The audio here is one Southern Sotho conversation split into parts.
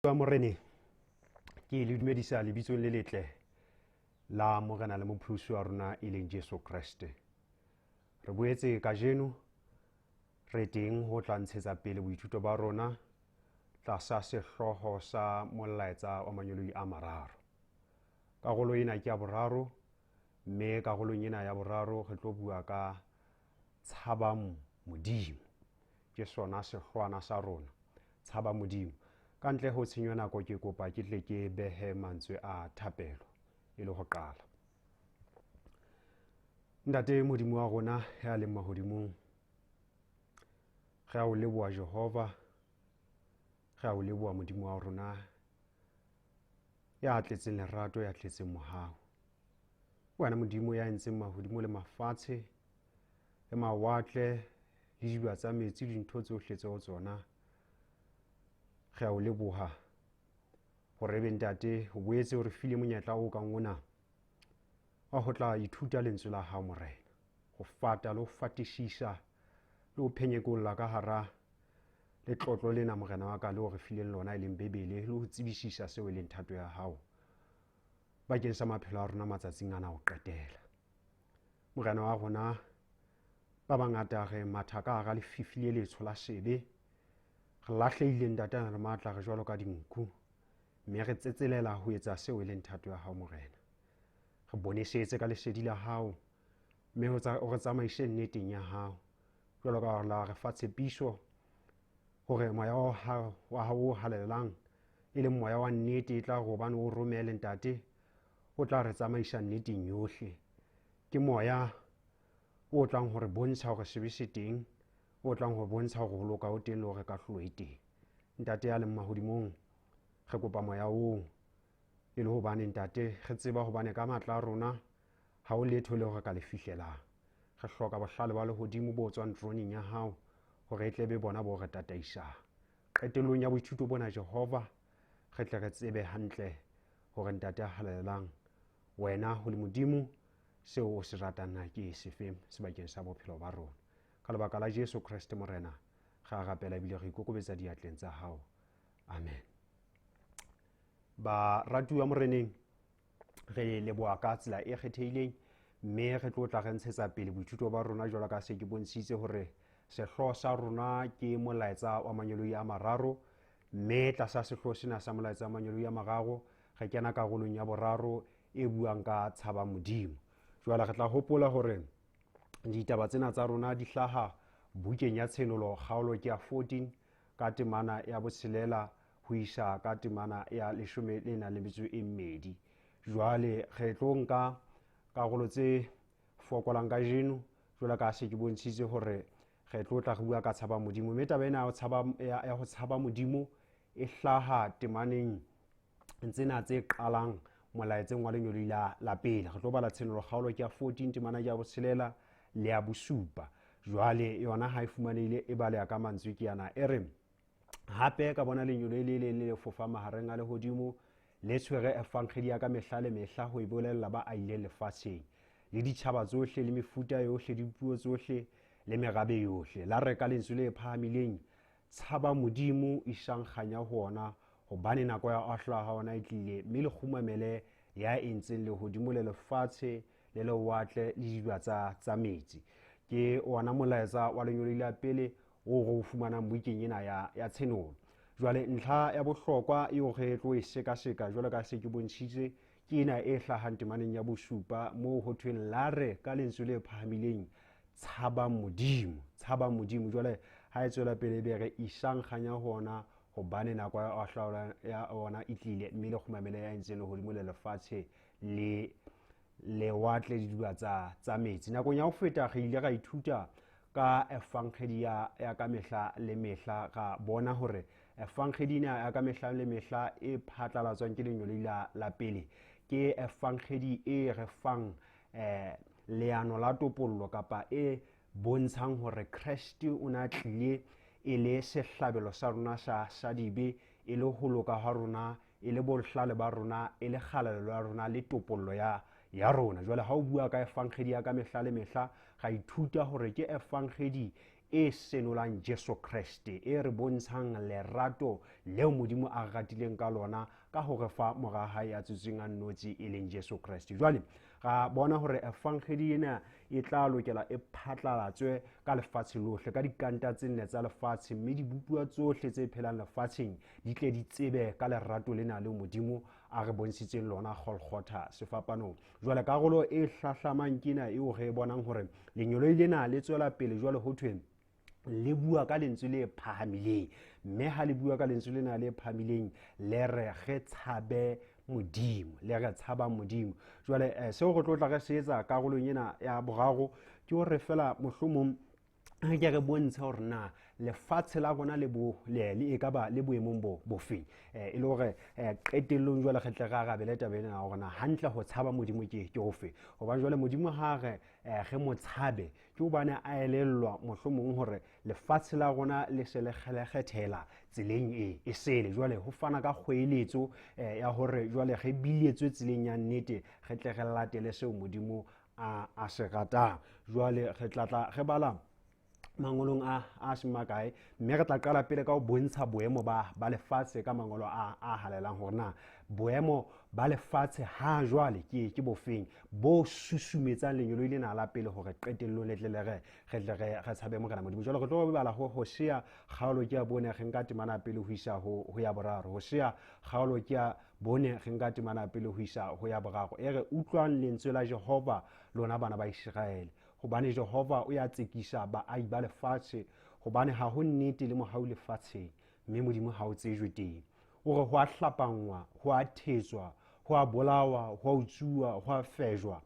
Ba Moreneng, ke le dumedisa lebitsong le letle la Morena le Mopholosi wa rona e leng Jesu Kreste. Re boetse kajeno re teng ho tla ntshetsa pele boithuto ba rona tlasa sehlooho sa molaetsa wa mangeloi a mararo. Karolo ena ke ya boraro, mme karolong ena ya boraro re tlo bua ka tshabang Modimo. Ke sona sehloohwana sa rona, tshaba Modimo. Ka ntle ho tshenyo nako ke kopa ke tle ke behe mantswe a thapelo e le ho qala. Ntate Modimo wa rona ya leng mahodimong, re a o leboha Jehova, re a o leboha Modimo wa rona ya tletseng lerato, ya tletseng mohau. Wena Modimo ya entseng mahodimo le mafatshe le mawatle le diba tsa metsi le dintho tsohle tse ho tsona, re a o leboha hore ebe Ntate o boetse o re file monyetla o kang ona wa ho tla ithuta lentswe la hao Morena, ho fata le ho fatisisa le ho phenyekolla ka hara letlotlo lena Morena wa ka le o re fileng lona e leng Bibele, le ho tsebisisa seo e leng thato ya hao bakeng sa maphelo a rona matsatsing ana a ho qetela. Morena wa rona, ba bangata re matha ka hara lefifi le letsho la sebe, re lahlehile Ntate a na le matla, re jwalo ka dinku, mme re tsetselela ho etsa seo e leng thato ya hao Morena. Re bonesetse ka lesedi la hao, mme o re tsamaise nneteng ya hao, jwalo ka hore la re fa tshepiso hore moya wa hao o halalelang e leng moya wa nnete e tla re hobane o romele Ntate, o tla re tsamaisa nneteng yohle. Ke moya o tlang hore bontsha hore sebe se teng, o tlang ho bontsha hore ho loka ho teng le hore kahlolo e teng. Ntate ya leng mahodimong, re kopa moya oo e le hobane Ntate re tseba hobane ka matla a rona ha ho letho leo re ka le fihlelang. Re hloka bohlale ba lehodimo bo tswang teroneng ya hao hore e tle be bona bo re tataisang. Qetellong ya boithuto bona Jehova, re tle re tsebe hantle hore Ntate a halalelang, wena ho le Modimo, seo o se ratang na ke sefe sebakeng sa bophelo ba rona. Ka lebaka la Jesu Kreste Morena, re a rapela ebile re ikokobetsa diatleng tsa hao. Amen. Baratuwa Moreneng, re leboha ka tsela e kgethehileng, mme re tlo tla re ntshetsa pele boithuto ba rona jwalo ka se ke bontshitse hore sehlooho sa rona ke molaetsa wa mangeloi a mararo, mme tlasa sehlooho sena sa molaetsa wa mangeloi a mararo re kena karolong ya boraro e buang ka tshaba Modimo. Jwale re tla hopola hore ditaba tsena tsa rona di hlaha bukeng ya Tshenolo kgaolo ke ya 14 ka temana ya botshelela ho isa ka temana ya leshome le nang le metso e mmedi. Jwale re tlo nka karolo tse fokolang kajeno jwalo ka se ke bontshitse hore re tlo tla re bua ka tshaba Modimo, mme taba ena ya ho tshaba Modimo e hlaha temaneng tsena tse qalang molaetseng wa lengeloi la pele. Re tlo bala Tshenolo kgaolo ke ya 14 temana ke ya botshelela le ya bosupa. Jwale yona ha e fumanehile e baleha ka mantswe ke yana, e re hape ka bona lengeloi le leng le fofang mahareng a lehodimo le tshwere evangeli ya ka mehla le mehla ho e bolella ba ahileng lefatsheng le ditjhaba tsohle le mefuta yohle, dipuo tsohle le merabe yohle. La re ka lentswe le phahamileng, tshaba Modimo, isang kganya ho ona, hobane nako ya ahlolwa ha ona e tlile, mme le kgumamele ya entseng lehodimo le lefatshe le lewatle le diba tsa metsi. Ke ona molaetsa wa lengeloi la pele o re o fumanang bukeng ena ya Tshenolo. Jwale ntlha ya bohlokwa eo re tlo e sekaseka jwalo ka se ke bontshitse ke ena e hlahang temaneng ya bosupa moo ho thweng la re ka lentswe le phahamileng, tshabang Modimo, tshabang Modimo. Jwale ha e tswela pele be re isang kganya ho ona, hobane nako ya ahlolwa ya ona e tlile, mme le kgumamele ya entseng lehodimo le lefatshe le lewatle le diba tsa metsi. Nakong ya ho feta re ile ra ithuta ka evangeli ya ka mehla le mehla, ra bona hore evangeli ena ya ka mehla le mehla e phatlalatswang ke lengeloi la pele ke evangeli e re fang leano la topollo kapa e bontshang hore Kreste o ne a tlile e le sehlabelo sa rona sa dibe, e le ho loka ha rona, e le bohlale ba rona, e le kgalalelo ya rona le topollo ya rona. Jwale ha o bua ka evangeli ya ka mehla le mehla, ra ithuta hore ke evangeli e senolang Jesu Kreste, e re bontshang lerato leo Modimo a re ratileng ka lona ka ho re fa mora hae ya tswetsweng a nnotshi e leng Jesu Kreste. Jwale ra bona hore evangeli ena e tla lokela e phatlalatswe ka lefatshe lohle, ka dikanta tse nne tsa lefatshe, mme dibopuwa tsohle tse phelang lefatsheng di tle di tsebe ka lerato lena leo Modimo a re bontshitseng lona Golgotha sefapanong. Jwale karolo e hlahlamang ke ena eo re bonang hore lengeloi lena le tswela pele jwale ho thwe le bua ka lentswe le phahamileng, mme ha le bua ka lentswe lena le phahamileng le re re tshabe Modimo, le re tshaba Modimo. Jwale seo re tlo tla re se etsa karolong ena ya boraro ke hore fela mohlomong re ke re bontshe hore na lefatshe la rona le bo le le e ka ba le boemong bo bofeng, e le hore qetellong jwale re tle re arabele taba ena ya hore na hantle ho tshaba Modimo ke hofe. Hobane jwale Modimo ha re re mo tshabe ke hobane a elellwa mohlomong hore lefatshe la rona le se le kgelekgethela tseleng e e sele. Jwale ho fana ka kgoeletso ya hore jwale re biletswe tseleng ya nnete, re tle re latele seo Modimo a se ratang. Jwale re tla tla re bala mangolong a seng makae, mme re tla qala pele ka ho bontsha boemo ba lefatshe ka mangolo a halalelang hore na boemo ba lefatshe ha jwale ke bofeng bo susumetsang lengeloi lena la pele hore qetellong le tle le re, re tle re, re tshabe Morena Modimo. Jwale re tlo bala ho Hosea kgaolo ke ya bone, re nka temana pele ho isa ho ya boraro. Hosea kgaolo ke ya bone, re nka temana pele ho isa ho ya boraro. E re, utlwang lentswe la Jehova lona bana ba Iseraele, hobane Jehova o ya tsekisa baahi ba lefatshe, hobane ha ho nnete le mohau lefatsheng, mme Modimo ha o tsejwe teng. O re ho a hlapanngwa, ho a thetswa, ho a bolawa, ho a utsuwa, ho a fejwa,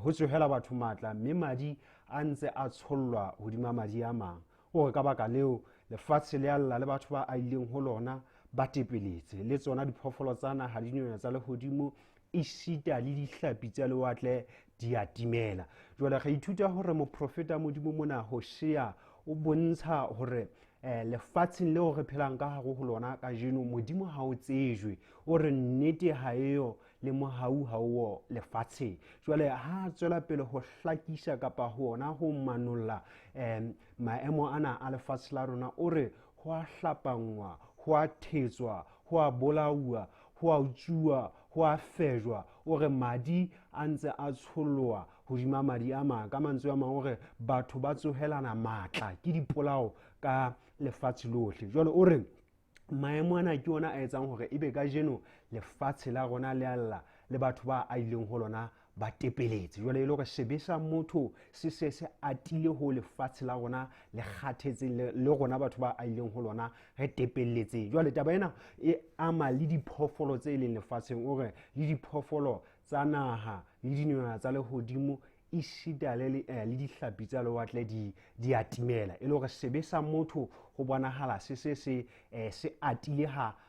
ho tsohela batho matla, mme madi a ntse a tshollwa hodima madi a mang. O re ka baka leo lefatshe le a lla, le batho ba ahileng ho lona ba tepeletse, le tsona diphoofolo tsa naha le dinonyana tsa lehodimo, esita le dihlapi tsa lewatle di a timela. Jwale re ithuta hore moprofeta Modimo mona Hosea o bontsha hore lefatsheng leo re phelang ka hare ho lona kajeno Modimo ha o tsejwe. O re nnete ha eyo le mohau ha o lefatsheng. Jwale ha a tswela pele ho hlakisa kapa ho ona ho manolla maemo ana a lefatshe la rona, o re ho a hlapanngwa, ho a thetswa, ho a bolauwa, ho a utsuwa, ho a fejwa. O re madi a ntse a tsholloa hodima madi a mang. Ka mantswe a mang o re batho ba tsohelana matla ke dipolao ka lefatshe lohle. Jwale o re maemo ana ke ona a etsang hore ebe kajeno lefatshe la rona le a lla, le batho ba ahileng ho lona ba tepeletse. Jwale e le hore sebe sa motho se se se atile ho lefatshe la rona le kgathetseng, le rona batho ba ahileng ho lona re tepelletseng. Jwale taba ena e ama le diphoofolo tse leng lefatsheng. O re le diphoofolo tsa naha le dinonyana tsa lehodimo esita le dihlapi tsa lewatle di a timela. E le hore sebe sa motho ho bonahala se se se atile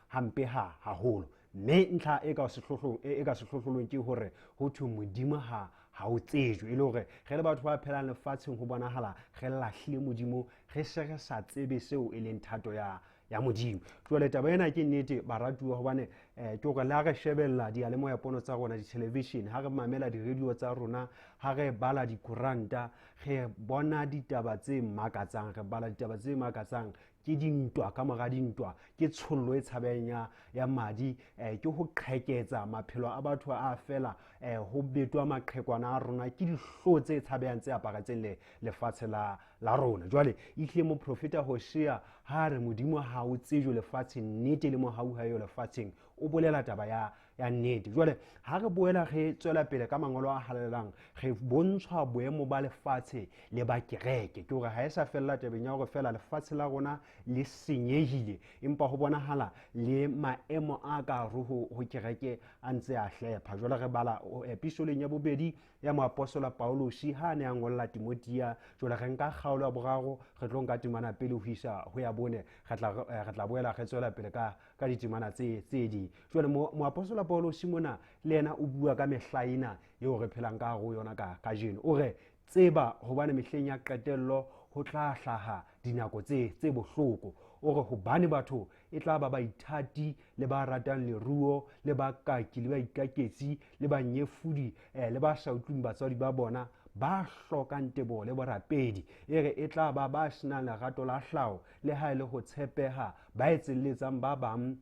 hampe haholo. Mme ntlha e ka sehlohlong, e ka sehlohlolong ke hore ho thwe Modimo ha o tsejwe. E le hore re le batho ba phelang lefatsheng ho bonahala re lahlile Modimo, re se re sa tsebe seo e leng thato ya Modimo. Jwale taba ena ke nnete baratuwa, hobane ke hore le ha re shebella diyalemoya pono tsa rona, di-television, ha re mamela di-radio tsa rona, ha re bala dikoranta, re bona ditaba tse makatsang, re bala ditaba tse makatsang. Ke dintwa ka mora dintwa, ke tshollo e tshabehang ya madi, ke ho qheketsa maphelo a batho a fela, ho betwa maqhekwana a rona, ke dihlo tse tshabehang tse aparetseng lefatshe la rona. Jwale ehlile moprofeta Hosea ha re Modimo ha o tsejwe lefatsheng, nnete le mohau ha eyo lefatsheng, o bolela taba ya nnete. Jwale ha re boela re tswela pele ka mangolo a halalelang, re bontshwa boemo ba lefatshe le ba kereke. Ke hore ha e sa fella tabeng ya hore fela lefatshe la rona le senyehile, empa ho bonahala le maemo a ka hare ho kereke a ntse a hlepha. Jwale re bala epistoleng ya bobedi ya moapostola Paulus ha a ne a ngolla Timothea. Jwale re nka kgaolo ya boraro, re tlo nka temana pele ho isa ho ya bone, re tla boela re tswela pele ka ditemana tse ding. Jwale moapostola Paulus mona le yena o bua ka mehla ena eo re phelang ka hare ho yona kajeno. O re tseba hobane mehleng ya qetello ho tla hlaha dinako tse bohloko. O re hobane batho e tla ba baithati le ba ratang leruo le bakaki le baikaketsi le banyefodi, le ba sa utlwing batswadi ba bona, ba hlokang teboho le borapedi. E re e tla ba ba senang lerato la hlaho le ha e le ho tshepeha, ba etselletsang ba bang,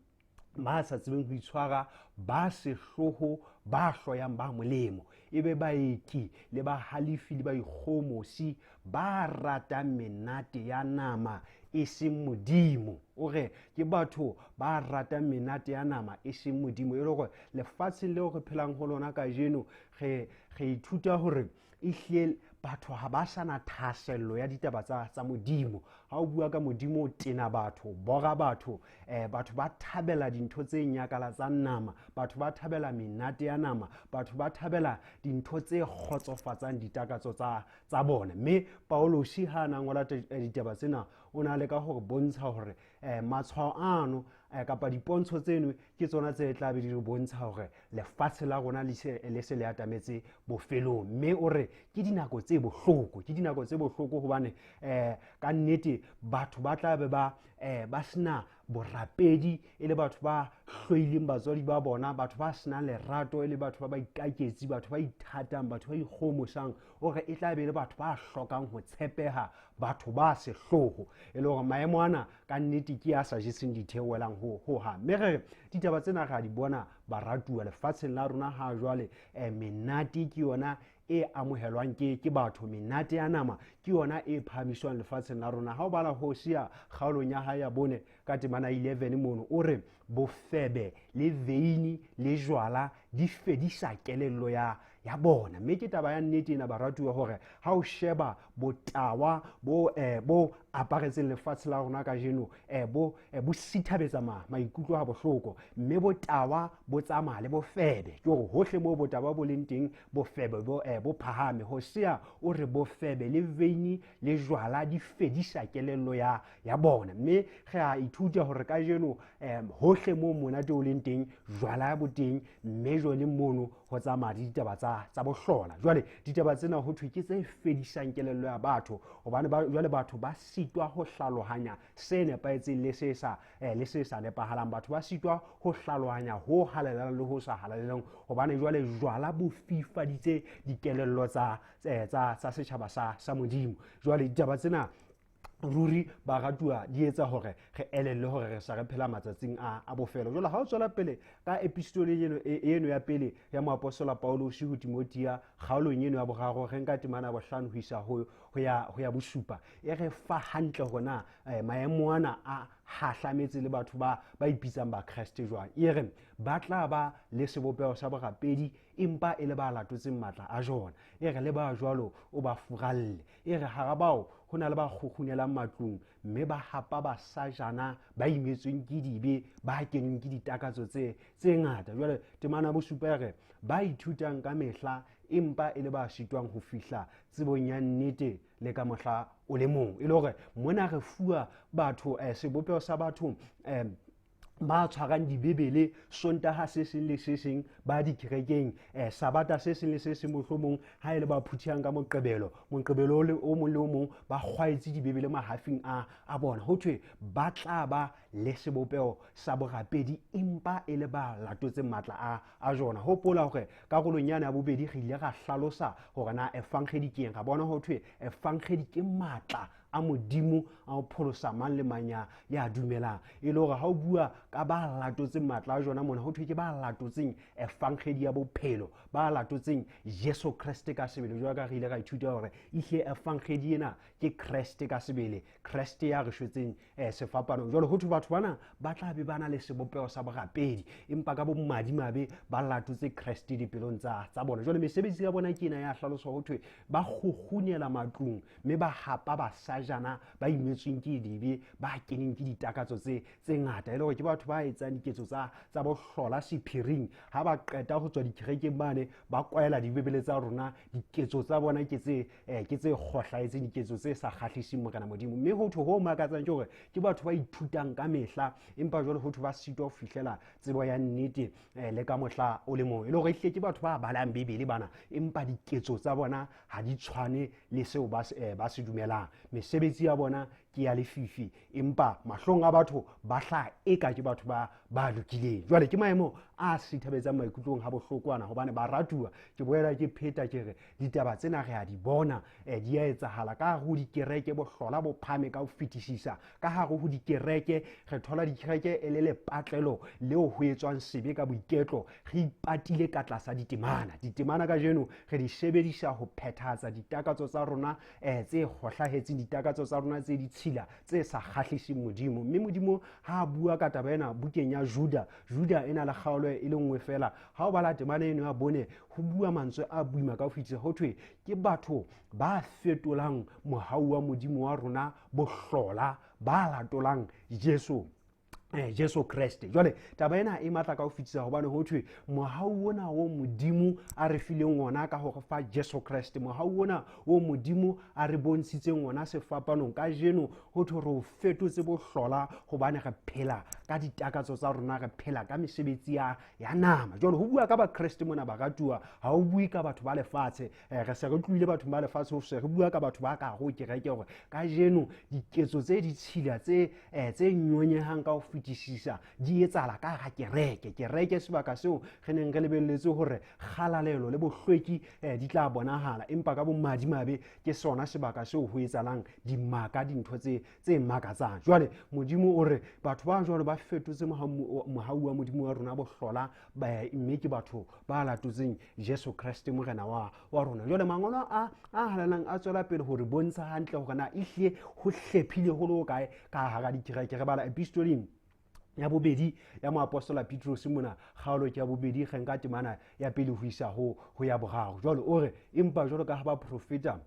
ba sa tsebeng ho itshwara, ba sehloho, ba hloyang ba molemo, e be baeki le bahalefi le baikgohomosi, ba ratang menate ya nama e seng Modimo. O re ke batho ba ratang menate ya nama e seng Modimo. E le hore lefatsheng leo re phelang ho lona kajeno, re ithuta hore ehlile batho ha ba sa na thahasello ya ditaba tsa Modimo. Ha o bua ka Modimo, o tena batho, o bora batho. Batho ba thabela dintho tse nyakalatsang nama, batho ba thabela menate ya nama, batho ba thabela dintho tse kgotsofatsang ditakatso tsa bona. Mme Paulosi ha a na ngola ditaba tsena, o na leka hore bontsha hore matshwao ano kapa dipontsho tseno ke tsona tse tla be di re bontsha hore lefatshe la rona le se le atametse bofelong. Mme o re ke dinako tse bohloko, ke dinako tse bohloko hobane ka nnete batho ba tla be ba sena borapedi, e le batho ba hloileng batswadi ba bona, batho ba senang lerato, e le batho ba baikaketsi, batho ba ithatang, batho ba ikgohomosang. O re e tla be le batho ba hlokang ho tshepeha, batho ba sehloho. E le hore maemo ana ka nnete ke a sa jeseng ditheohelang ho hang. Mme re re ditaba tsena re a di bona baratuwa lefatsheng la rona ha jwale. Menate ke yona e amohelwang ke batho, menate ya nama ke yona e phahamiswang lefatsheng la rona. Ha o bala Hosea kgaolong ya hae ya 4 ka temana 11 mono, o re bofebe le veini le jwala di fedisa kelello ya bona. Mme ke taba ya nnete ena baratuwa, hore ha o sheba botawa bo aparetseng lefatshe la rona kajeno, bo sithabetsa maikutlo a bohloko. Mme botawa bo tsamaya le bofebe, ke hore hohle moo botawa bo leng teng, bofebe bo phahame. Hosea o re bofebe le veini le jwala di fedisa kelello ya bona. Mme re a ithuta hore kajeno hohle moo monate o leng teng, jwala bo teng, mme jwale mono ho tsamaya le ditaba tsa bohlola. Jwale ditaba tsena ho thwe ke tse fedisang kelello ya batho, hobane jwale batho ba sitwa ho hlalohanya se nepahetseng le se sa le se sa nepahalang. Batho ba sitwa ho hlalohanya ho halalelang le ho sa halalelang, hobane jwale jwala bo fifaditse dikelello tsa setjhaba sa Modimo. Jwale ditaba tsena ruri baratuwa di etsa hore re elelle hore re sa re phela matsatsing a bofelo. Jwale ha o tswela pele ka epistole eno ya pele ya moapostola Paulus ho Timothea kgaolong eno ya 3, re nka temana ya 5 ho isa ho ya 7, e re fa hantle hore na maemo ana a hahlametse le batho ba ipitsang ba Kreste jwang. E re ba tla ba le sebopeho sa borapedi empa e le ba latotseng matla a jona. E re le ba jwalo o ba furalle. E re hara bao ho na le ba kgukgunelang matlung mme ba hapa basajana ba imetsweng ke dibe, ba kenweng ke ditakatso tse ngata. Jwale temana ya 7 e re ba ithutang ka mehla empa e le ba sitwang ho fihla tsebong ya nnete le ka mohla o le mong. E le hore mona re fuwa batho sebopeho sa batho ba tshwarang dibebele Sontaha se seng le se seng, ba dikerekeng, Sabata se seng le se seng, mohlomong ha e le ba phuthehang ka Moqebelo, Moqebelo o mong le o mong ba kgwaetse dibebele mahafing a bona. Ho thwe ba tla ba le sebopeho sa borapedi empa e le ba latotseng matla a jona. Hopola hore karolong yane ya 2 re ile ra hlalosa hore na evangedi ke eng. Ra bona ho thwe evangedi ke matla a Modimo a ho pholosa mang le mang ya dumelang. E le hore ha o bua ka ba latotseng matla a jona mona, ho thwe ke ba latotseng evangedi ya bophelo, ba latotseng Jesu Kreste ka sebele. Jwalo ka re ile ra ithuta hore ehlile evangedi ena ke Kreste ka sebele, Kreste ya re shwetseng sefapanong. Jwale ho thwe batho bana ba tla be ba na le sebopeho sa borapedi, empa ka bomadimabe ba latotse Kreste dipelong tsa bona. Jwale mesebetsi ya bona ke ena ya hlaloswa, ho thwe ba kgukgunela matlung mme ba hapa basajana ba imetsweng ke dibe, ba keneng ke ditakatso tse ngata. E le hore ke batho ba etsang diketso tsa bohlola sephiring. Ha ba qeta ho tswa dikerekeng mane, ba kwaela dibebele tsa rona, diketso tsa bona ke tse kgohlahetseng, diketso tse sa kgahliseng Morena Modimo. Mme ho thwe ho makatsang ke hore ke batho ba ithutang ka mehla, empa jwale ho thwe ba sitwa ho fihlela tsebo ya nnete le ka mohla o le mong. E le hore ehlile ke batho ba balang Bibele bana, empa diketso tsa bona ha di tshwane le seo ba se dumelang. Mesebetsi ya bona ke ya lefifi, empa mahlong a batho ba hlaha eka ke batho ba ba lokileng. Jwale ke maemo a sithabetsang maikutlong ha bohlokwana, hobane baratuwa, ke boela ke pheta ke re ditaba tsena re a di bona, di a etsahala ka hare ho dikereke. Bohlola bo phame ka ho fetisisa ka hare ho dikereke. Re thola dikereke e le lepatlelo leo ho etswang sebe ka boiketlo, re ipatile ka tlasa ditemana. Ditemana kajeno re di sebedisa ho phethahatsa ditakatso tsa rona tse kgohlahetseng, ditakatso tsa rona tse ditshila tse sa kgahliseng Modimo. Mme Modimo ha a bua ka taba ena bukeng ya Juda, Juda e na le kgaolo e le nngwe fela, ha o bala temana eno ya bone, ho bua mantswe a boima ka ho fetisa. Ho thwe ke batho ba fetolang mohau wa Modimo wa rona bohlola, ba latolang Jesu, Jesu Kreste. Jwale taba ena e matla ka ho fetisa, hobane ho thwe mohau ona o Modimo a re fileng ona ka ho re fa Jesu Kreste, mohau ona o Modimo a re bontshitseng ona sefapanong, kajeno ho thwe re o fetotse bohlola, hobane re phela ka ditakatso tsa rona, re phela ka mesebetsi ya nama. Jwale ho bua ka Bakreste mona, baratuwa, ha o bue ka batho ba lefatshe. Re se re tlohile bathong ba lefatshe, ho se re bua ka batho ba ka ho kereke, hore kajeno diketso tse ditshila tse nyonyehang ka ho fetisisa di etsahala ka hara kereke. Kereke sebaka seo re neng re lebelletse hore kgalalelo le bohlweki di tla bonahala, empa ka bomadimabe ke sona sebaka seo ho etsahalang dimaka, dintho tse makatsang. Jwale Modimo o re batho ba jwalo ba fetotse mohau wa Modimo wa rona bohlola, mme ke batho ba latotseng Jesu Kreste Morena wa rona. Jwale mangolo a halalelang a tswela pele hore bontsha hantle hore na ehlile ho hlephile ho le hokae ka hara dikereke. Re bala epistoleng ya bobedi ya moapostola Petrose mona, kgaolo ke ya bobedi, re nka temana ya pele ho isa ho ya boraro. Jwale o re, empa jwalo ka ha baprofeta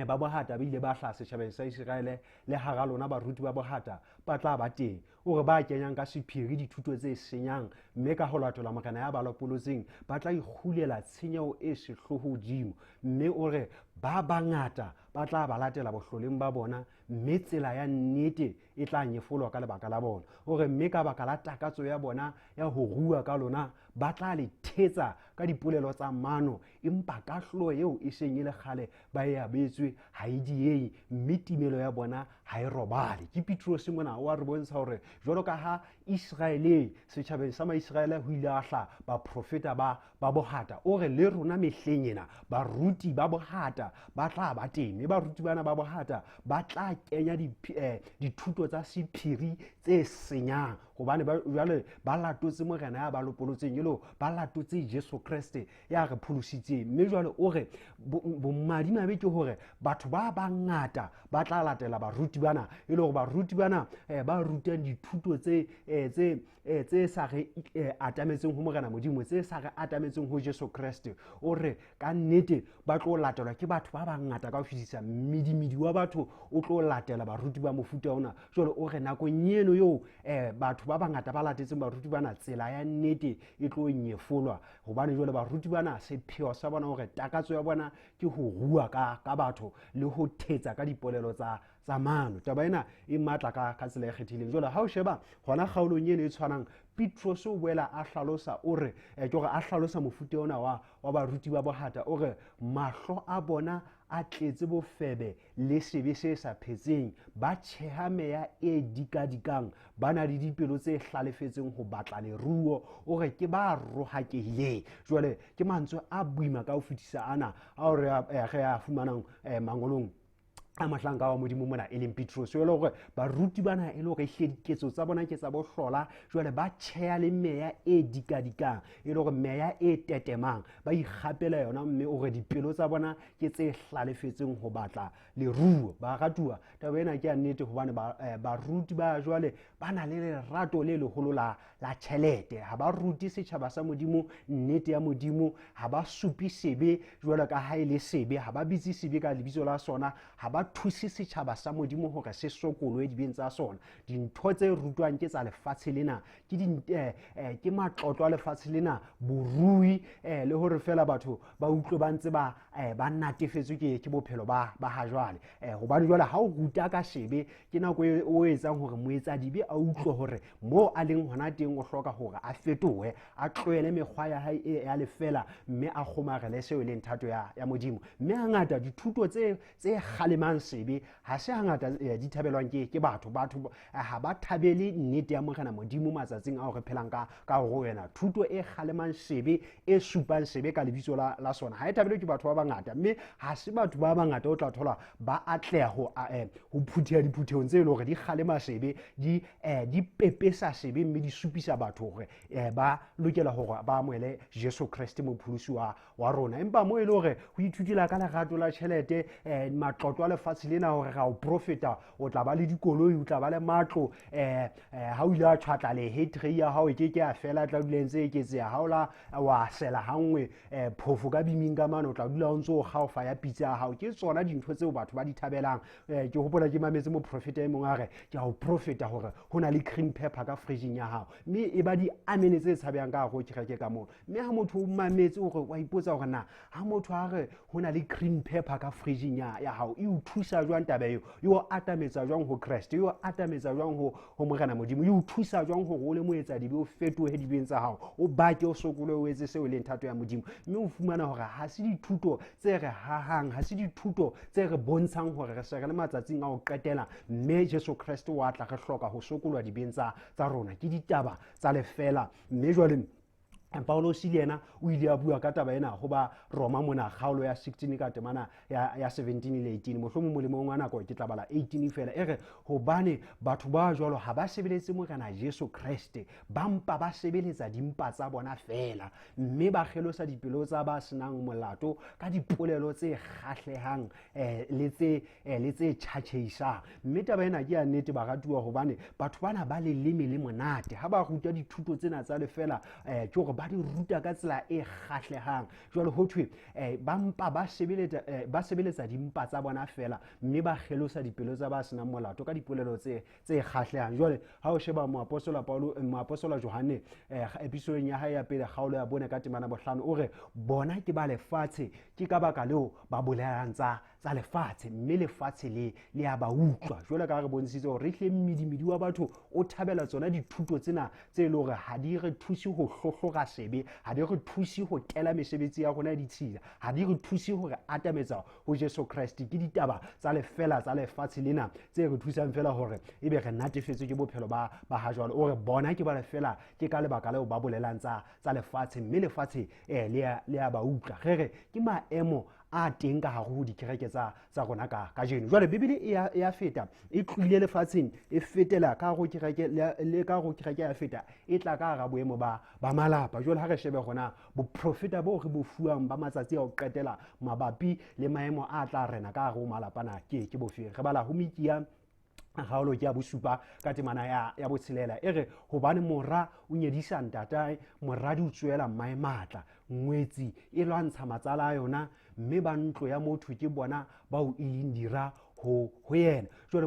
ba bohata ba ile ba hlaha setjhabeng sa Iseraele, le hara lona baruti ba bohata ba tla ba teng. O re ba kenyang ka sephiri dithuto tse senyang, mme ka ho latola Morena ya ba lopolotseng, ba tla ikgulela tshenyeho e sehloho hodimo. Mme o re ba bangata ba tla ba latela bohloleng ba bona, mme tsela ya nnete e tla nyefolwa ka lebaka la bona. O re mme ka baka la takatso ya bona ya ho rua ka lona, ba tla le thetsa ka dipolelo tsa mano, empa kahlolo eo e seng e le kgale ba e abetswe ha e diehe, mme timelo ya bona ha e robale. Ke Petrose mona o a re bontsha hore jwalo ka ha Iseraeleng, setjhabeng sa Maiseraele ho ile ha hlaha baprofeta ba bohata, o re le rona mehleng ena baruti ba bohata ba tla ba teng, mme baruti bana ba bohata ba tla kenya dithuto tsa sephiri tse senyang, hobane jwale ba latotse Morena ya ba lopolotseng, e le ba latotse Jesu Kreste ya re pholositseng. Mme jwale o re bomadimabe ke hore batho ba bangata ba tla latela baruti bana, e le hore baruti bana ba rutang dithuto tse sa re atametseng ho Morena Modimo, tse sa re atametseng ho Jesu Kreste. O re ka nnete ba tlo latelwa ke batho ba bangata ka ho fetisisa, mmidimidi wa batho o tlo latela baruti ba mofuta ona. Jwale o re nakong eno eo batho ba bangata ba latetseng baruti bana, tsela ya nnete e tlo nyefolwa, hobane jwale baruti bana sepheo sa bona hore takatso ya bona ke ho rua ka batho le ho thetsa ka dipolelo tsa mano. Taba ena e matla ka tsela e kgethileng. Jwale ha o sheba hona kgaolong eno e tshwanang, Petrose o boela a hlalosa, o re ke hore a hlalosa mofuta ona wa baruti ba bohata. O re mahlo a bona a tletse bofebe le sebe se sa phetseng, ba tjheha meya e dikadikang, ba na le dipelo tse hlalefetseng ho batla leruo. O re ke ba rohakehileng. Jwale ke mantswe a boima ka ho fetisa ana ao re a fumanang mangolong a mohlanka wa Modimo mona e leng Petrose. Jwale hore baruti bana e le hore ehlile diketso tsa bona ke tsa bohlola, jwale ba tjheha le meya e dikadikang, e le hore meya e tetemang ba ikgapela yona, mme o re dipelo tsa bona ke tse hlalefetseng ho batla leruo. Baratuwa, taba ena ke ya nnete, hobane baruti ba jwale ba na le lerato le leholo la tjhelete. Ha ba rute setjhaba sa Modimo nnete ya Modimo, ha ba supe sebe jwalo ka ha e le sebe, ha ba bitse sebe ka lebitso la sona, ha ba thuse setjhaba sa Modimo hore se sokolwe dibeng tsa sona. Dintho tse rutwang ke tsa lefatshe lena, ke matlotlo a lefatshe lena, borui, le hore fela batho ba utlwe ba ntse ba natefetswe ke bophelo ba ha jwale. Hobane jwale ha o ruta ka sebe, ke nako e o etsang hore moetsadibe a utlwe hore moo a leng hona teng teng o hloka hore a fetohe, a tlohele mekgwa ya hae e ya lefela, mme a kgomarele seo e leng thato ya Modimo. Mme hangata dithuto tse kgalemang sebe ha se hangata di thabelwang ke batho. Batho ha ba thabele nnete ya Morena Modimo matsatsing ao re phelang ka ho yena. Thuto e kgalemang sebe, e supang sebe ka lebitso la sona, ha e thabelwe ke batho ba bangata, mme ha se batho ba bangata o tla thola ba atleha ho phutheha diphuthehong tse e leng hore di kgalema sebe, di pepesa sebe, mme di supisa batho hore ba lokela hore ba amohele Jesu Kreste mopholosi wa rona. Empa mo e le hore ho ithutela ka lerato la tjhelete, matlotlo a lefatshe lena, hore ra o profeta, o tla ba le dikoloi, o tla ba le matlo, ha o ile wa tjhwatla lehe, tray ya hao e ke ke ya fela, tla dula e ntse e eketseha. Ha o la wa sela ha nngwe, phofo ka biming ka mane, o tla dula o ntse o kgaofa ya pitsa ya hao. Ke tsona dintho tseo batho ba di thabelang. Ke hopola ke mametse moprofeta e mong a re, ke a o profeta hore ho na le cream pepper ka fridging ya hao, mme e ba di amene tse tshabehang ka hare ho kereke ka moo. Mme ha motho o mametse hore wa ipotsa hore na ha motho a re ho na le cream pepper ka fridging ya hao, e o thusa jwang taba eo? E o atametsa jwang ho Kreste? E o atametsa jwang ho Morena Modimo? E o thusa jwang hore o le moetsadibe o fetohe dibeng tsa hao, o bake, o sokole, o etse seo e leng thato ya Modimo? Mme o fumana hore ha se dithuto tse re hahang, ha se dithuto tse re bontshang hore re se re le matsatsing a ho qetela, mme Jesu Kreste wa tla re hloka ho sokolwa dibeng tsa rona. Ke ditaba tsa lefela. Mme jwale Paulosi le yena o ile a bua ka taba ena ho ba Roma mona, kgaolo ya 16 ka temana ya 17 le 18. Mohlomong molemong wa nako ke tla bala 18 fela. E re, hobane batho ba jwalo ha ba sebeletse Morena Jesu Kreste, ba mpa ba sebeletsa dimpa tsa bona fela, mme ba kgelosa dipelo tsa ba senang molato ka dipolelo tse kgahlehang, le tse tjhatjheisang. Mme taba ena ke ya nnete baratuwa, hobane batho bana ba leleme le monate. Ha ba ruta dithuto tsena tsa lefela, ke hore ba di ruta ka tsela e kgahlehang. Jwale ho thwe, ba mpa ba sebeletsa dimpa tsa bona fela, mme ba kgelosa dipelo tsa ba senang molato ka dipolelo tse kgahlehang. Jwale ha o sheba moapostola Paulo, moapostola Johanne, episodeng ya hae ya pele kgaolo ya 4 ka temana 5, o re bona ke ba lefatshe, ke ka baka leo ba bolelang tsa lefatshe, mme lefatshe le a ba utlwa. Jwale ka re bontshitse hore re hle mmidimidi wa batho o thabela tsona dithuto tsena tse e leng hore ha di re thuse ho hlohlora sebe, ha di re thuse ho tela mesebetsi ya rona ya ditshila, ha di re thuse ho re atametsa ho Jesu Kreste. Ke ditaba tsa lefela tsa lefatshe lena tse re thusang fela hore ebe re natefetswe ke bophelo ba ha jwale. O re bona ke ba lefela, ke ka lebaka leo ba bolelang tsa lefatshe, mme lefatshe, le a ba utlwa. Re re ke maemo a teng ka hare ho dikereke tsa rona kajeno. Jwale Bibele e ya feta, e tlohile lefatsheng, e fetela ka hare ho kereke, le ka hare ho kereke ya feta, e tla ka hara boemo ba malapa. Jwale ha re shebe hona boprofeta bo re bo fuwang ba matsatsi a ho qetela mabapi le maemo a tla rena ka hare ho malapa na ke bofeng. Re bala ho Mikia kgaolo ke ya bosupa ka temana ya botshelela, e re hobane mora o nyedisa ntatae, moradi o tsohela mmae matla, ngwetsi e lwantsha matsala a yona, mme ba ntlo ya motho ke bona bao e leng dira ho yena. Jwale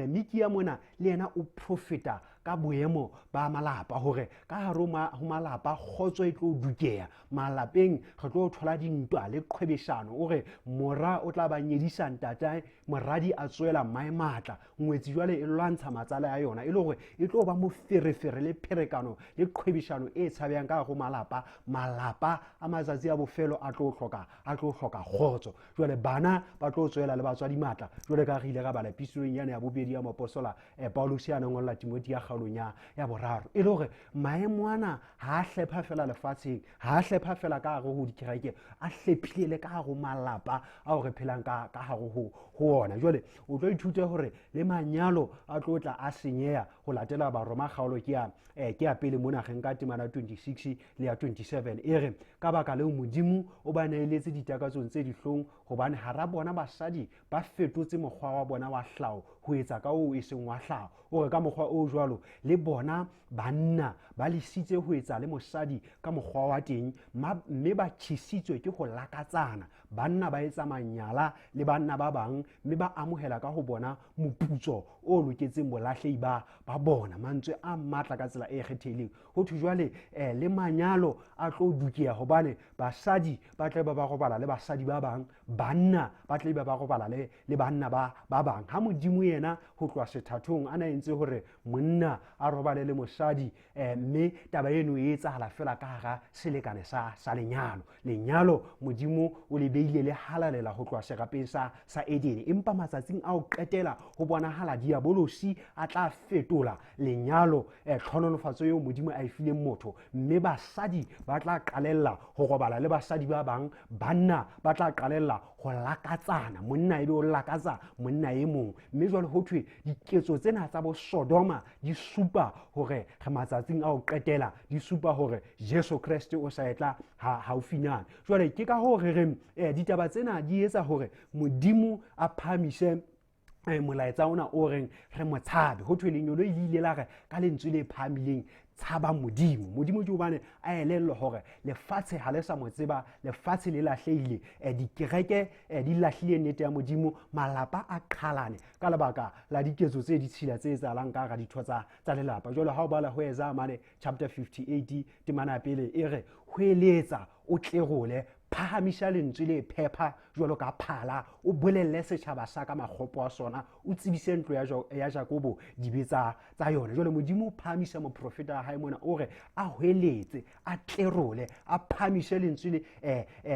Mikia mona le yena o profeta ka boemo ba malapa, hore ka hare ho malapa kgotso e tlo dukeha, malapeng re tlo thola dintwa le qhwebeshano. O re mora o tla ba nyedisa ntatae, moradi a tsohela mmae matla, ngwetsi jwale e lwantsha matsala ya yona, e le hore e tlo ba moferefere le pherekano le qhwebeshano e tshabehang ka hare ho malapa. Malapa a matsatsi a bofelo a tlo hloka kgotso. Jwale bana ba tlo tswela le batswadi matla, jwale ka re ile ra bala episodeng yane ya bobedi ya moapostola, Paulus ya nang ngolla Timothea ya kgaolong ya boraro, e le hore maemo ana ha a hlepha fela lefatsheng, ha a hlepha fela ka hare ho dikereke, a hlephile le ka hare ho malapa ao re phelang ka hare ho ona. Jwale o tlo ithuta hore le manyalo a tlo tla a senyeha ho latela Baroma kgaolo ke ya pele mona re nka temana 26 le ya 27, e re ka baka leo Modimo o ba neeletse ditakatsong tse dihlong, hobane hara bona basadi ba fetotse mokgwa wa bona wa hlaho ho etsa ka oo e seng wa hlaho. O re ka mokgwa o jwalo le bona banna ba lesitse ho etsa le mosadi ka mokgwa wa teng, mme ba tjhesitswe ke ho lakatsana. Banna ba etsa manyala le banna ba bang, mme ba amohela ka ho bona moputso o loketseng bolahlehi ba bona. Mantswe a matla ka tsela e kgethehileng. Ho thwe jwale, le manyalo a tlo dukeha hobane basadi ba tla be ba robala le basadi ba bang, banna ba tla be ba robala le banna ba bang. Ha Modimo yena yena ho tloha sethathong a na entse hore monna a robale le mosadi, mme taba eno e etsahala fela ka hara selekane sa lenyalo. Lenyalo Modimo o le beile le halalela ho tloha serapeng sa Edene, empa matsatsing a ho qetela ho bonahala diabolosi a tla fetola lenyalo, tlhonolofatso eo Modimo a e fileng motho, mme basadi ba tla qalella ho robala le basadi ba bang, banna ba tla qalella ho lakatsana, monna ebe o lakatsa monna e mong. Mme jwale ho thwe diketso tsena tsa bo Sodoma di supa hore re matsatsing a ho qetela, di supa hore Jesu Kreste o sa etla haufinyane. Jwale ke ka hoo re reng, ditaba tsena di etsa hore Modimo a phahamise molaetsa ona o reng re mo tshabe. Ho thwe lenyoloi le ile la re ka lentswe le phahamileng, tshaba Modimo. Modimo ke hobane a elellwa hore lefatshe ha le sa mo tseba, lefatshe le lahlehile, dikereke, di lahlile nnete ya Modimo, malapa a qhalane ka lebaka la diketso tse ditshila tse etsahalang ka hara ditho tsa lelapa. Jwale ha o bala ho Isaiah mane chapter 58 temana ya pele e re, hweletsa o tlerole, phahamisa lentswe le phepha jwalo ka phala, o bolelle setjhaba sa ka makgopo a sona, o tsebise ntlo ya Jakobo dibe tsa yona. Jwale Modimo o phahamisa moprofeta wa hae mona, o re a hweletse, a tlerole, a phahamise lentswe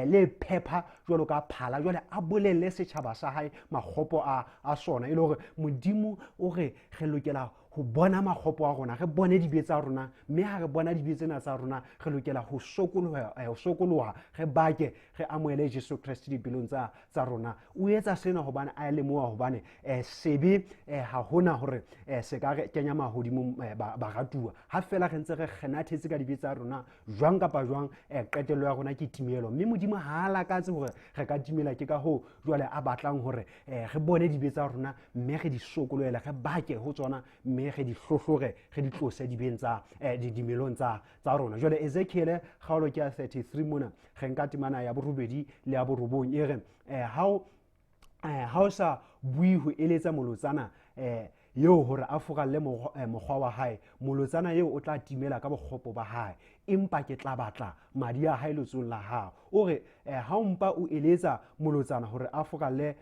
le phepha jwalo ka phala, jwale a bolelle setjhaba sa hae makgopo a sona. E le hore Modimo o re re lokela ho bona makgopo a rona, re bone dibe tsa rona, mme ha re bona dibe tsena tsa rona re lokela ho sokoloha, re bake, re amohele Jesu Kreste dipelong tsa rona. O etsa sena hobane a lemoha hobane, sebe, ha hona hore, se ka re kenya mahodimong, baratuwa. Ha fela re ntse re kgenathetse ka dibe tsa rona jwang kapa jwang, qetello ya rona ke timelo. Mme Modimo ha a lakatse hore re ka timela, ke ka hoo jwale a batlang hore, re bone dibe tsa rona mme re di sokolohele, re bake ho tsona, mme re di hlohlore, re di tlose dibeng tsa, dimelong tsa rona. Jwale Ezekiel kgaolo ke ya 33 mona, re nka temana ya borobedi le ya borobong e re, ha o sa bue ho eletsa molotsana, eo hore a furalle mokgwa wa hae, molotsana eo o tla timela ka bokgopo ba hae, empa ke tla batla madi a hae letsohong la hao. O re, ha o mpa o eletsa molotsana hore a furalle,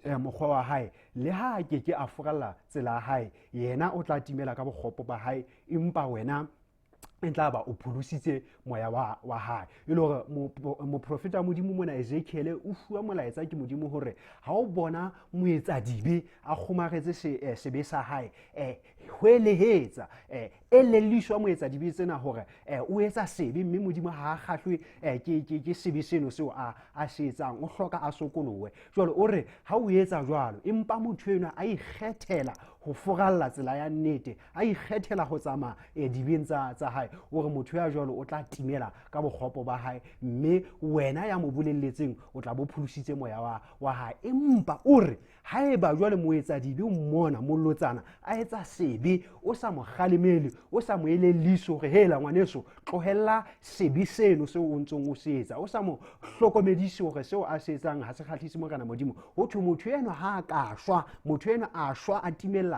mokgwa wa hae, le ha a keke a furalla tsela ya hae, yena o tla timela ka bokgopo ba hae, empa wena e tla ba o pholositse moya wa hae. E le hore moprofeta wa Modimo mona Ezekiel o fuwa molaetsa ke Modimo hore ha o bona moetsadibe a kgomaretse sebe sa hae, hwelehetsa, elelliswa moetsadibe tsena hore, o etsa sebe, mme Modimo ha a kgahlwe, ke sebe seno seo a se etsang, o hloka a sokolohe. Jwale o re ha o etsa jwalo, empa motho enwa a ikgethela ho furalla tsela ya nnete, a ikgethela ho tsamaya, dibeng tsa hae, o re motho ya jwalo o tla timela ka bokgopo ba hae, mme wena ya mo bolelletseng o tla bo pholositse moya wa hae. Empa o re haeba jwale moetsadibe o mmona molotsana a etsa sebe, o sa mo kgalemele, o sa mo elellise hore hela ngwaneso, tlohella sebe seno seo o ntsong o se etsa, o sa mo hlokomedise hore seo a se etsang ha se kgahlise Morena Modimo, ho thwe motho enwa ha a ka shwa, motho enwa a shwa a timella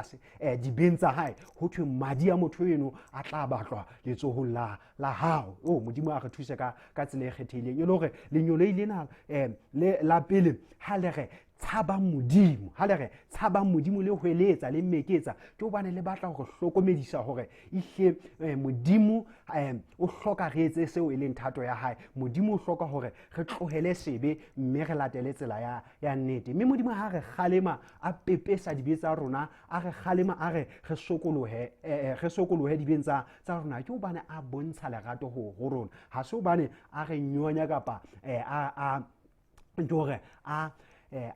dibeng tsa hae, ho thwe madi a motho eno a tla batlwa letsohong la hao. O Modimo a re thuse ka tsela e kgethehileng, e le hore lenyoloi lena, le la pele ha le re tshabang Modimo, ha le re tshabang Modimo le hweletsa le meketsa, ke hobane le batla hore hlokomedisa hore ehle, Modimo, o hloka re etse seo e leng thato ya hae. Modimo o hloka hore re tlohele sebe mme re latele tsela ya nnete. Mme Modimo ha re kgalema a pepesa dibe tsa rona, a re kgalema a re re sokolohe, re sokolohe dibeng tsa rona, ke hobane a bontsha lerato ho rona. Ha se hobane a re nyonya kapa, a ke hore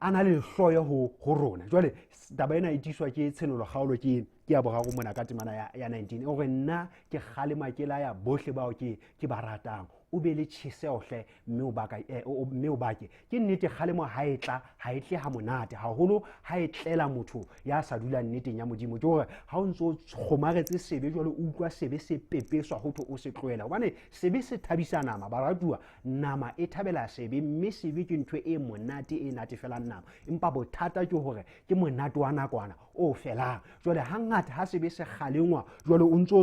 a na le lehloyo ho rona. Jwale taba ena e tiiswa ke tshenolo kgaolo ke ya boraro mona ka temana ya 19, e hore nna ke kgalema ke laya bohle bao ke ba ratang, o be le tjheseho hle, mme o baka, mme o bake. Ke nnete kgalemo ha e tla, ha e tle ha monate haholo, ha e tlela motho ya sa dulang nneteng ya Modimo. Ke hore ha o ntso o kgomaretse sebe jwale, o utlwa sebe se pepeswa ho thwe o se tlohela, hobane sebe se thabisa nama. Baratuwa, nama e thabela sebe, mme sebe ke ntho e monate e natefelang nama, empa bothata ke hore ke monate wa nakwana o felang. Jwale hangata ha sebe se kgalengwa, jwale o ntso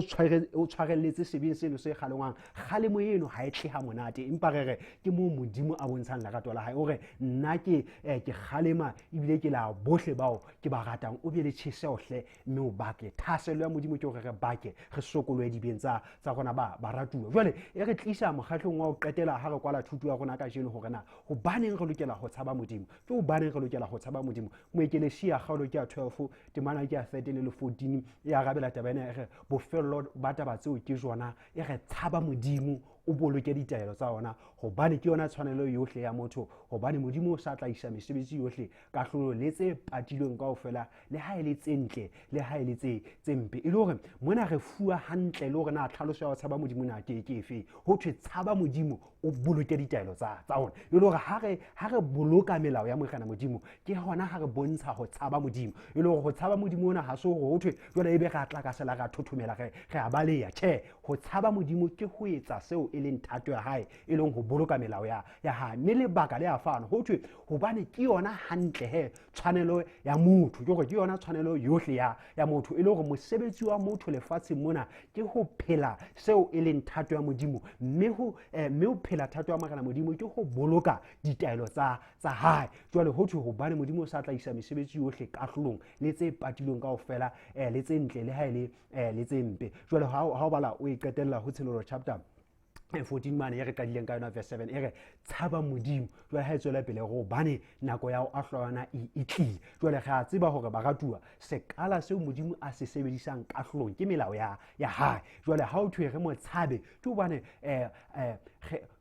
o tshwarelletse sebeng seno se kgalengwang, kgalemo eno ha e hetle ha monate, empa re re ke moo Modimo a bontshang lerato la hae. O re nna ke ke kgalema ebile ke la bohle bao ke ba ratang. O be le tjheseho hle, mme o bake. Thahasello ya Modimo ke hore re bake, re sokolohe dibeng tsa rona ba baratuwa. Jwale e re tlisa mokgatlong wa ho qetela ha re kwala thuto ya rona kajeno, hore na hobaneng re lokela ho tshaba Modimo. Ke hobaneng re lokela ho tshaba Modimo? Moekelesia kgaolo ke ya 12, temana ke ya 13 le 14, e arabela taba ena, e re bofello ba taba tseo ke jona, e re tshaba Modimo, o boloke ditaelo tsa ona, hobane ke yona tshwanelo yohle ya motho, hobane Modimo o sa tla isa mesebetsi yohle kahlolo le tse patilweng kaofela, le ha e le tse ntle le ha e le tse mpe. E le hore mona re fuwa hantle le hore na tlhaloso ya ho tshaba Modimo na ke efe. Ho thwe tshaba Modimo, o boloke ditaelo tsa ona. E le hore ha re boloka melao ya Morena Modimo, ke hona ha re bontsha ho tshaba Modimo. E le hore ho tshaba Modimo ona ha se hore ho thwe jwale ebe re a tlakasela, re a thothomela, re a baleha. Tjhe, ho tshaba Modimo ke ho etsa seo e leng thato ya hae, e leng ho boloka melao ya hae. Mme lebaka le a fana, ho thwe hobane ke yona hantle he tshwanelo ya motho, ke hore ke yona tshwanelo yohle ya motho. E le hore mosebetsi wa motho lefatsheng mona ke ho phela seo e leng thato ya Modimo, mme ho phela thato ya Morena Modimo ke ho boloka ditaelo tsa hae. Jwale ho thwe hobane Modimo o sa tla isa mesebetsi yohle kahlolong le tse patilweng kaofela, le tse ntle le ha e le le tse mpe. Jwale ha o bala o e qetella ho Tshenolo chapter 14 mane e re qadileng ka yona verse 7, e re tshaba Modimo. Jwale ha e tswela pele hobane nako ya ho ahlolwa yona e tlile. Jwale re a tseba hore baratuwa, sekala seo Modimo a se sebedisang kahlolong ke melao ya hae. Jwale ha o thwe re mo tshabe, ke hobane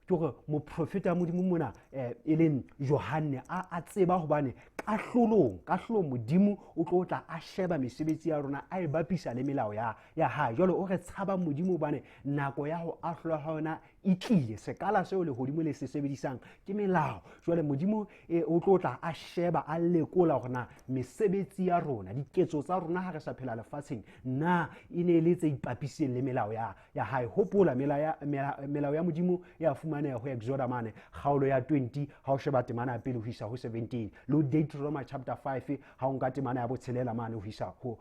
ke hore moprofeta Modimo mona e leng Johanne a tseba hobane kahlolong Modimo o tlo tla a sheba mesebetsi ya rona, a e bapisa le melao ya hae. Jwale o re tshaba Modimo hobane nako ya ho ahlolwa ha yona e tlile. Sekala seo lehodimo le se sebedisang ke melao. Jwale Modimo o tlo tla a sheba, a lekola hore na mesebetsi ya rona, diketso tsa rona ha re sa phela lefatsheng, na e ne e le tse ipapiseng le melao ya hae. Hopola melao ya Modimo ya fumaneha ho Exoda mane kgaolo ya 20 ha o sheba temana ya pele ho isa ho 17, le Deuteronomy chapter 5 ha o nka temana ya botshelela mane ho isa ho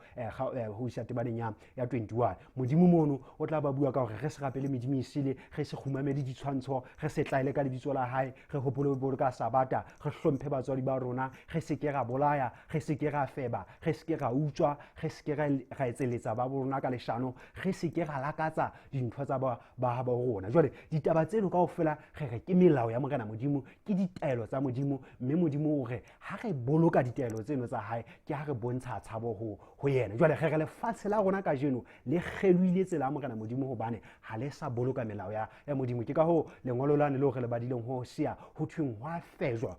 isa temaneng ya 21. Modimo mono o tla ba bua ka hore re se rapele medimo e sele, re se kgumamele ditshwantsho, re se tlaele ka lebitso la hae, re hopole ho boloka Sabata, re hlomphe batswadi ba rona, re se ke ra bolaya, re se ke ra feba, re se ke ra utswa, re se ke ra etseletsa ba rona ka leshano, re se ke ra lakatsa dintho tsa ba rona. Jwale ditaba tseno kaofela re re ke melao ya Morena Modimo, ke ditaelo tsa Modimo, mme Modimo o re ha re boloka ditaelo tseno tsa hae, ke ha re bontsha tshabo ho yena. Jwale re re lefatshe la rona kajeno le kgelohile tsela ya Morena Modimo hobane ha le sa boloka melao ya Modimo. Ke ka hoo lengolo lane leo re le badileng ho Hosea ho thweng ho a fejwa,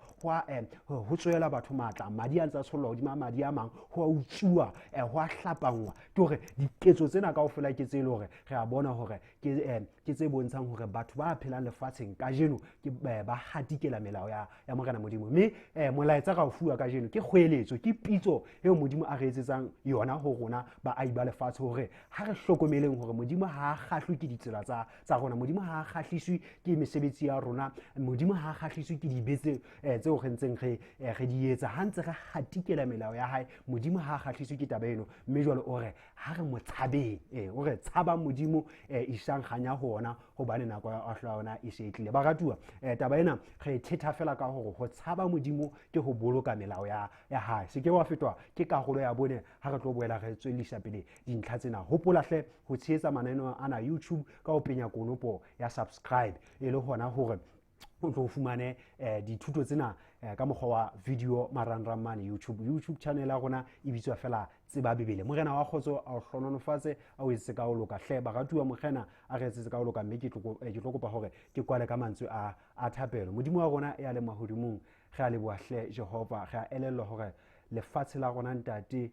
ho tswela batho matla, madi a ntse a tshollwa hodima madi a mang, ho a utsuwa, ho a hlapangwa. Ke hore diketso tsena kaofela ke tse e le hore re a bona hore ke tse bontshang hore batho ba phelang lefatsheng kajeno ke ba hatikela melao ya Morena Modimo. Mme molaetsa ra o fuwa kajeno ke kgoeletso, ke pitso eo Modimo a re etsetsang yona ho rona baahi ba lefatshe, hore ha re hlokomeleng hore Modimo ha a kgahlwe ke ditsela tsa rona, Modimo ha a kgahliswe ke mesebetsi ya rona, Modimo ha a kgahliswe ke dibe tseo re ntseng re di etsa. Ha ntse re hatikela melao ya hae, Modimo ha a kgahliswe ke taba eno. Mme jwale o re ha re mo tshabeng, o re tshaba Modimo, isang kganya ho ona, hobane nako ya ahlo ya ona e se e tlile. Baratuwa, taba ena re e thetha fela ka hore ho tshaba Modimo ke ho boloka melao ya hae. Se ke wa fetwa ke karolo ya bone ha re tlo boela re tswellisa pele dintlha tsena. Hopola hle ho tshehetsa mananeo ana YouTube ka ho penya konopo ya subscribe, e le hona hore o tlo fumane dithuto tsena ka mokgwa wa video marangrang mane YouTube. YouTube channel ya rona e bitswa fela Tseba Bibele. Morena wa kgotso a o hlononofatse, a o etsetse ka ho loka. Hle baratuwa, Morena a re etsetse ka ho loka, mme ke tlo kopa hore ke kwale ka mantswe a thapelo. Modimo wa rona ya leng mahodimong, re a leboha hle Jehova, re a elellwa hore lefatshe la rona ntate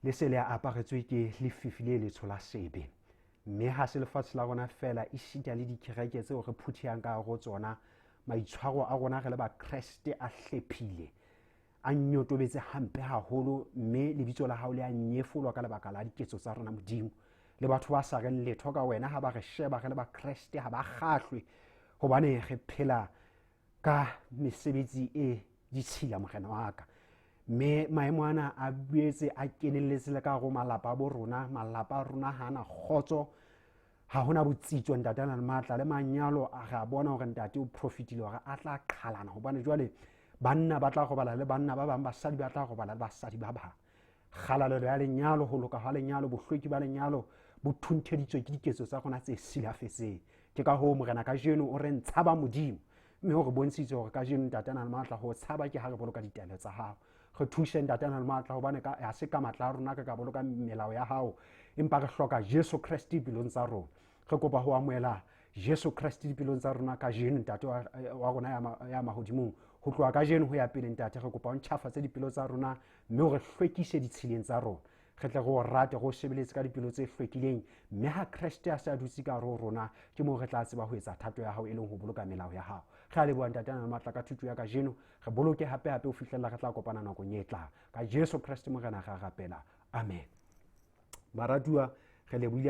le se le aparetswe ke lefifi le letsho la sebe. Mme ha se lefatshe la rona fela, esita le dikereke tseo re phuthehang ka hare ho tsona, maitshwaro a rona re le Bakreste a hlephile, a nyotobetse hampe haholo, mme lebitso la hao le a nyefolwa ka lebaka la diketso tsa rona Modimo. Le batho ba sa reng letho ka wena ha ba re sheba re le Bakreste ha ba kgahlwe, hobane re phela ka mesebetsi e ditshila Morena wa ka. Mme maemo ana a boetse a kenelletse le ka hare ho malapa a bo rona. Malapa a rona ha ana kgotso. Ha hona botsitso, ntate a na le matla le manyalo, a re a bona hore ntate o profitile hore a tla qhalana, hobane jwale banna ba tla robala le banna ba bang, basadi ba tla robala le basadi ba bang. Kgalalelo ya lenyalo, ho loka ha lenyalo, bohlweki ba lenyalo bo thuntheditswe ke diketso tsa rona tse silafetseng. Ke ka hoo Morena kajeno o re ntshaba Modimo, mme o re bontshitse hore kajeno ntate a na le matla ho tshaba ke ha re boloka ditaelo tsa hao. Re thuse ntate a na le matla, hobane ha se ka matla a rona re ka boloka melao ya hao, empa re hloka Jesu Kreste dipelong tsa rona. Re kopa ho amohela Jesu Kreste dipelong tsa rona kajeno, ntate wa rona ya mahodimong. Ho tloha kajeno ho ya pele, ntate, re kopa o ntjhafatse dipelo tsa rona, mme o re hlwekise ditshileng tsa rona. Re tle re o rate, re o sebeletse ka dipelo tse hlwekileng, mme ha Kreste a se a dutse ka hare ho rona, ke moo re tla tseba ho etsa thato ya hao, e leng ho boloka melao ya hao. Re a leboha ntate a na le matla ka thuto ya kajeno. Re boloke hape hape ho fihlella re tla kopana nakong e tlang. Ka Jesu Kreste Morena re a rapela. Amen. Baratuwa, re lebohile.